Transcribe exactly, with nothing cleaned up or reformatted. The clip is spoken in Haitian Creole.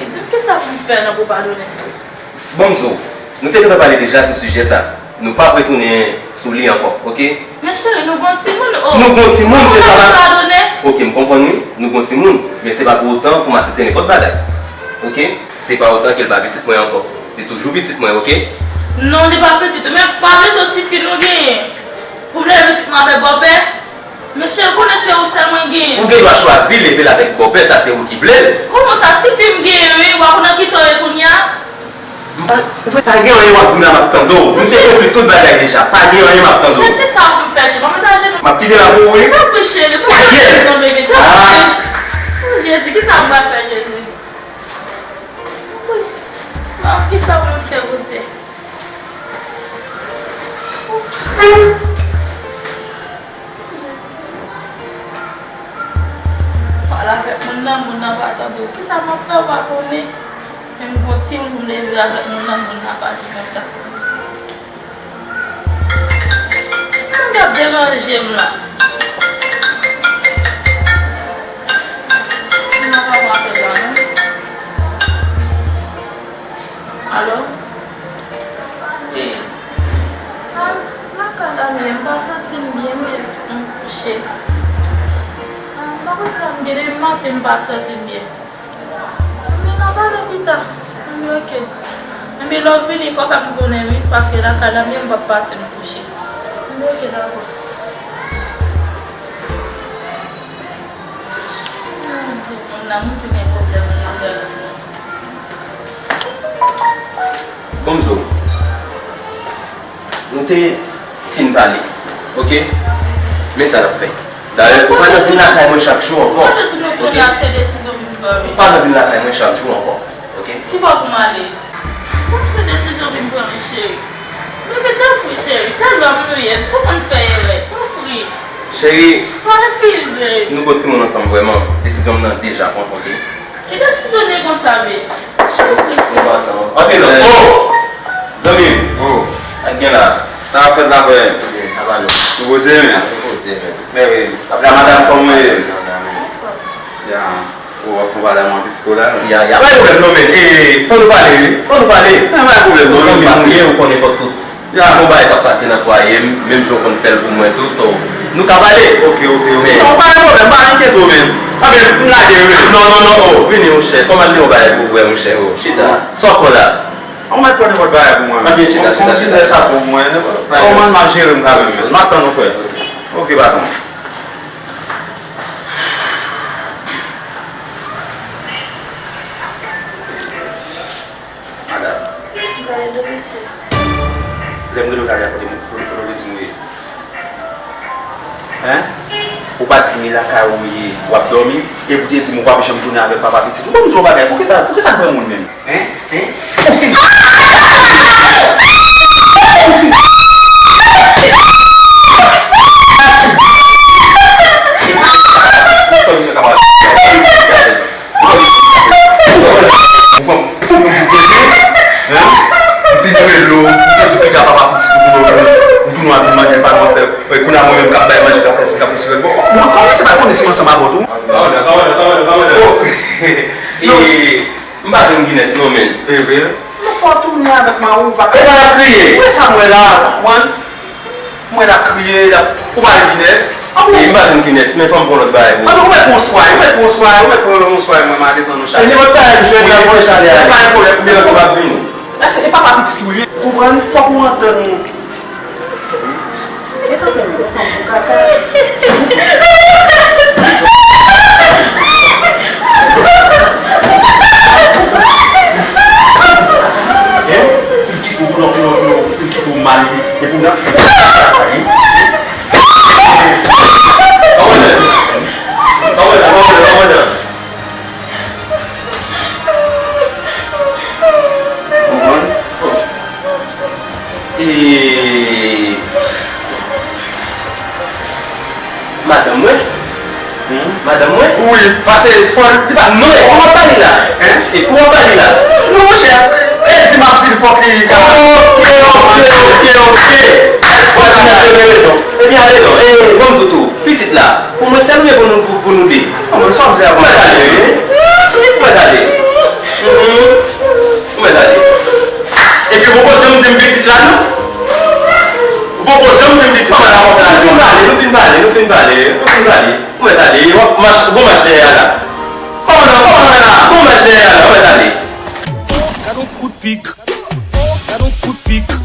Di m kisa pou m fè nan pou padone? Bon, m di w, nou te gentan pale deja sou sijè sa. Nou p ap retounen sou li ankò, oke? Men cheri, nou gon timoun, o. Nou gon timoun, se pa. Padone. Oke, m konprann wi, nou gon timoun, men se pa pou otan pou m aksepte nenpòt bagay. Oke? Se pa otan ke l pa pitit mwen ankò. Li toujou pitit mwen, oke? Non, li pa pitit ou, men pa bezwen tifi nou genyen pou m leve pitit mwen avèk bòpè. Men cheri, konnen se ou sèl mwen genyen. Ou gen dwa chwazi leve l avèk bòpè, sa se ou ki vle l. Kòman sa, tifi m genyen wi, w a konn nan ki tan w ye kounye a? M pa, ou pa gen anyen w ap di m la, m ap tande w. Nou te konkli tout bagay deja. Pa gen anyen, m ap tande w. Cheri, kisa w pou m fè, cheri? Pa mete ajenou. M ap kite la pou ou, wi. Tanpri, cheri, pa mete ajenou, bebe. Tanpri. Ah. O Jezi, kisa m pral fè, Jezi? Ah, kisa pou m fè, Bondye? Pale avèk moun nan, moun nan pa tande w. Kisa m ap fè, w pa konnen? Men m gon timoun, m leve avèk moun nan, moun nan pa di konsa. Moun nan ap deranje m la. Moun nan pa pran apèl la, non. Alo? Wi. Ah, lakay la m ye, m pa santi m byen, m res-, m kouche. Ah, m pa konn sa m gen, depi maten m pa santi m byen. Men n a pale pita. Anben, oke. Anben, lè w vini, fò w fè m konnen, wi, paske lakay la m ye, m p ap pati, m kouche. Anben, oke, dakò. Moun nan, moun ki gen pwoblèm nan. Bon, m di w, nou te fin pale, oke? Men sa n ap fè. Dayè, ou pa nan vin lakay mwen chak jou ankò, oke? Ou pa nan vin lakay mwen chak jou ankò, oke? Ki bò pou m ale? Bon, se desizyon vin pran, wi, cheri. Bebe, tanpri, cheri, se lòm nou ye, tout moun fè erè, tanpri. Cheri, pa refize. Nou gon timoun ansanm vrèman, desizyon m nan deja pran, oke? Ki desizyon w gen konsa, be? Cheri, tanpri, cheri. Antre non. Oh! Zanmi m. Oh. Sa k gen la? Sa w ap fè la, frè? Sa va non. Nou poze, men. Nou poze, men. Men wi. La madanm, kòman w ye? Ya. Ou ap fè bagay mwen psiko la. Ya, ya, pa gen pwoblèm non, men. E, fò nou pale, wi. Fò nou pale. Pa gen pwoblèm non, men. Zanmi m ou ye, ou konnen fòk tout. Ya. Si gon bagay k ap pase nan fwaye m, menm jan w konn fè l pou mwen tou, so, nou ka pale. Oke, oke, oke. Non, pa gen pwoblèm, pa enkyete w, men. Anben, m lage, wi. Non, non, non, oh, vini, monchè. Fò m al di yon bagay pou w wè, monchè, oh. Chita. Sa w pran la? Ou mèt pran nenpòt bagay pou mwen. Anben, chita, chita, chita. Yon ti lè sa pou mwen. Kòman m ap jere m kanmenm, men? M ap tann ou, frè. Oke, patwon. Madanm. Lè m rele w talè a, kote m, kote, kote w te di m ou ye? Hein? Ou pa t di m e lakay ou ye, w ap dòmi, epi w te di m ou p ap janm tounen avèk papa pitit ou. Bon, m di w yon bagay, poukisa, poukisa k pran moun menm? Hein? Hein? Ou fin. Ou fin. Fò misye kapab. Ou pran, ou pran pou kote, hein? M fin rele w, m te di piga papa pitit ou pou nou, ou tounen ap vin mande l pa nou ap fè, e, kounye a mwen menm k ap bay manje, k ap fè si, k ap fè si, bon, bon, kòman se pa konnen si m ansanm avè w tou? Kòmandan, kòmandan, kòmandan, kòmandan. Oh. E, m pa jwenn Guinness non, men. E vre? Non, fò w tounen avèk mari w, ou pa ka. E pa l ap kriye. Wè sa m wè la, ou konprann? Mwen l ap kriye, l ap, ou pa gen Guinness? Anben. E, m pa jwenn Guinness, men fò m pran lòt bagay pou ou. Anben, ou mèt pran yon Sprite, ou mèt pran yon Sprite, ou mèt pran yon Sprite, mwen m a desann nou chak. E nenpòt bagay m jwenn la, mwen chale ale. Pa gen pwoblèm, men lòt yo p ap vini. Èske e papa pitit ou ye? Ou konprann? Fòk ou antann nou. E tanpri, tanpri, kaka. Hein? Pou l kite w, pou l, pou l, pou l, pou l kite w mal, epi, epi w nan. Kòmandan. Kòmandan, kòmandan, kòmandan. Konprann? E, madanm mwen? Hmm? Madanm mwen? Wi. Pase, fò l, li pa, non, e kòman w ap pale la? Hein? E kòman w ap pale la? Non, monchè, e di m ap di l fòk li ka. Oke, oke, oke, oke. Ou gen rezon. Ebyen, ale non. E, ban m di w tou, pitit la, pou mwen sèl oubyen pou nou, pou, pou nou de? Mwen, sa w ap di a, mwen gade, wi. Mwen gade. Mhm. Ou poko janm di m pitit la, non? Ou poko janm di m pitit la. Kòman la, kòman la? Nou fin pale, nou fin pale, nou fin pale, nou fin pale. Ou mèt ale, w ap mach, gon mach dèyè a la. Kòman la, kòman la? Gon mach dèyè a la, ou mèt ale. Gad on kout pik. Gad on kout pik.